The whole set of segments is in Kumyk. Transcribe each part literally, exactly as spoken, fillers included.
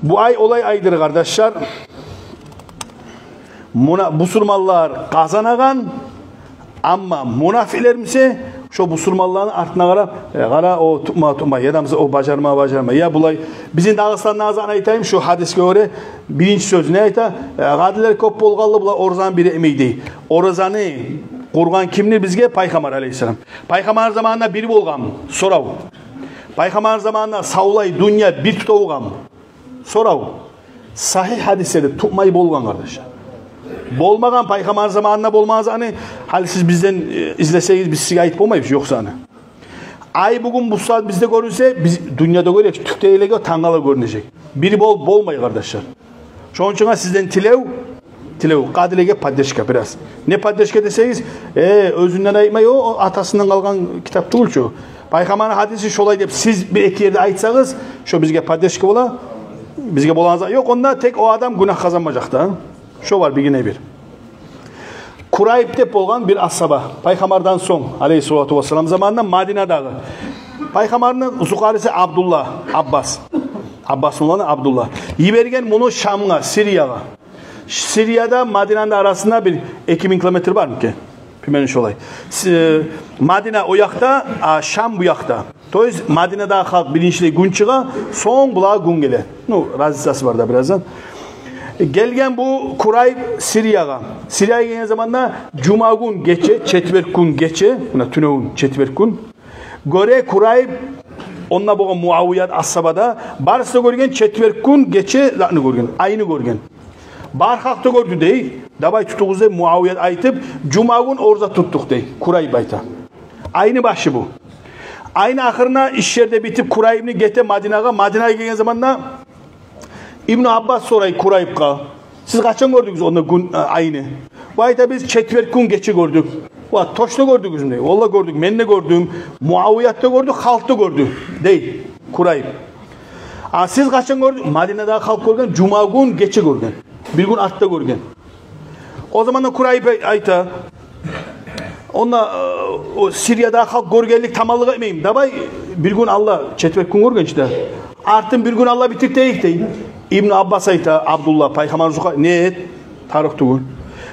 Бу ай олай айдыр, къардашлар. Муна бусурманлар къазанагъан, амма мунафикълер буса, шо бусурманланы артына къарап, э, къара, о тутма, тутма, яда буса о бажарма, бажарма. Я булай, бизин Дагъыстанда, азан айтайым, шо гьадисге гёре, биринчи сёз не айта? Э, къадилер кёп болгъанлы, булар оразаны бир этмей дей. Оразаны къургъан кимдир бизге? Пайхаммар алейгьиссалам. Пайхаммар заманында бир болгъанмы? Сорав. Пайхаммар заманында савлай дюнья бир тута болгъанмы? Сорав. Сагьигь гьадислерде тутмай болгъан, къардашлар. Болмагъан, пайхаммар заманында болмагъан затны, гьали сиз бизден, э, излесегиз, биз сизге айтып болмайбыз ёкъ затны. Ай бугюн бу сагьат бизде гёрюнсе, биз дюньяда гёрейик, тюпде элеге тангала гёрюнежек. Бир бол, болмай, къардашлар. Шону учун сизден тилев, тилев, къадилеге поддержка бираз. Не поддержка десегиз, э, оьзюнден айтмай, о, о атасындан къалгъан китап тюгюл чю. Пайхаммарны гьадиси шолай деп сиз бир-эки ерде айтсагъыз, шо бизге поддержка бола, бизге болагъан зат ёкъ, онда тек о адам гюнагь къазанмажакъ да. Шо бар, биргине бир. Курайб деп болгъан бир асгьаба, пайхаммардан сонг, алейгьиссалату вассалам заманында Мадинадагъы. Пайхаммарны зукъариси Абдулла, Аббас. Аббасны уланы Абдулла. Йиберген муну Шамгъа, Сириягъа. Сирияда Мадинаны арасында бир эки минг километр бармы экен? Примерно шолай. С-, э, Мадина о якъда, а Шам бу якъда. То есть Мадинадагъы халкъ биринчилей гюн чыгъа, сонг булагъа гюн геле. Ну, разницасы бар да бираздан. Гелген бу Курайб Сириягъа. Сириягъа гелген заманда жума гюн гече, четверг гюн гече, муна тюнегюн четверг гюн. Гёре Курайб, онда болгъан Муавият асгьаба да, барысы да гёрген четверг гюн гече затны гёрген, айны гёрген. Бар халкъ да гёрдю дей, давай тутугъуз деп Муавият айтып, жума гюн ораза тутдукъ дей, Курайб айта. Айны башы бу. Айны ахырына иш ерде битип, Курайбны гете Мадинагъа, Мадинагъа гелген заманда Ибну Аббас сорай Курайбгъа: «Сиз къачан гёрдюгюз онда гюн, э, айны?» Бу айта: «Биз четверг гюн гече гёрдюк». «Ва, точно гёрдюгюзмю?» — дей. «Валла гёрдюк, мен де гёрдюм, Муавият да гёрдю, халкъ да гёрдю», — дей Курайб. «А сиз къачан гёрдюгюз?» «Мадинадагъы халкъ гёрген, жума гюн гече гёрген. Бир гюн артда гёрген». О заманда Курайб айта: «Онда, э, о Сириядагъы халкъ гёргенлик таманлыкъ этмейми? Давай, бир гюн алда, четверг гюн гёрген чи де, артын бир гюн алда битиртейик», — дей. Ибну Аббас айта, Абдулла, пайхаммар зукъа: «Нет, тарыкъ тюгюл.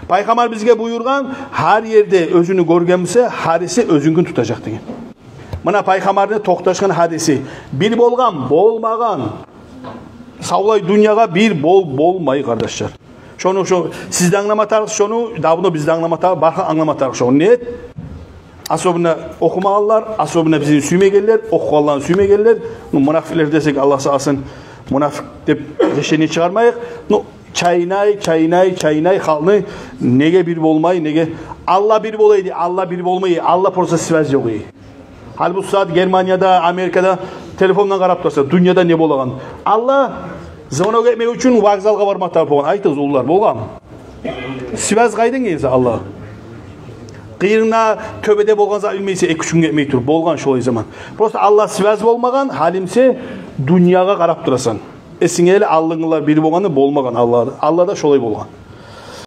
Пайхаммар бизге буюргъан, гьар ерде оьзюню гёрген буса, гьариси оьзюнкюн тутажакъ», — деген. Муна пайхаммарны токъташгъан гьадиси. Бир болгъан, болмагъан. Савлай дюньягъа бир бол, болмай, къардашлар. Шону, шо, сиз де англама тарыкъ шону, давно биз де англама тарыкъ, бар халкъ англама тарыкъ шону. Нет? Особенно охумагъанлар, особенно бизин сюймегенлер, охугъанланы сюймегенлер. Ну, мунафикълер десек, Аллагь сакъласын, мунафикъ деп решение чыгъармайыкъ. Ну, чайнай, чайнай, чайнай халкъны, неге бир болмай, неге? Аллагь бир болай дей, Аллагь бир болмай, Аллагь просто связь ёкъ дей. Гьали бу сагьат Германияда, Америкада телефондан къарап турса, дюньяда не болагъан. Аллагь звонок этмек учун вокзалгъа барма тарыкъ болгъан. Айтыгъыз, уллулар, болгъанмы? Связь къайдан гелсе Аллагь? Къырыйында тёбеде болгъан зат билмейсе, эки-уьч гюн гетмей туруп, болгъан шолай заман. Просто Аллагь связь болмагъан, гьали буса дюньягъа къарап турасан. Эсинге геле, алдынгъылар бир болгъаны, болмагъан Аллагь. Аллагь да шолай болгъан.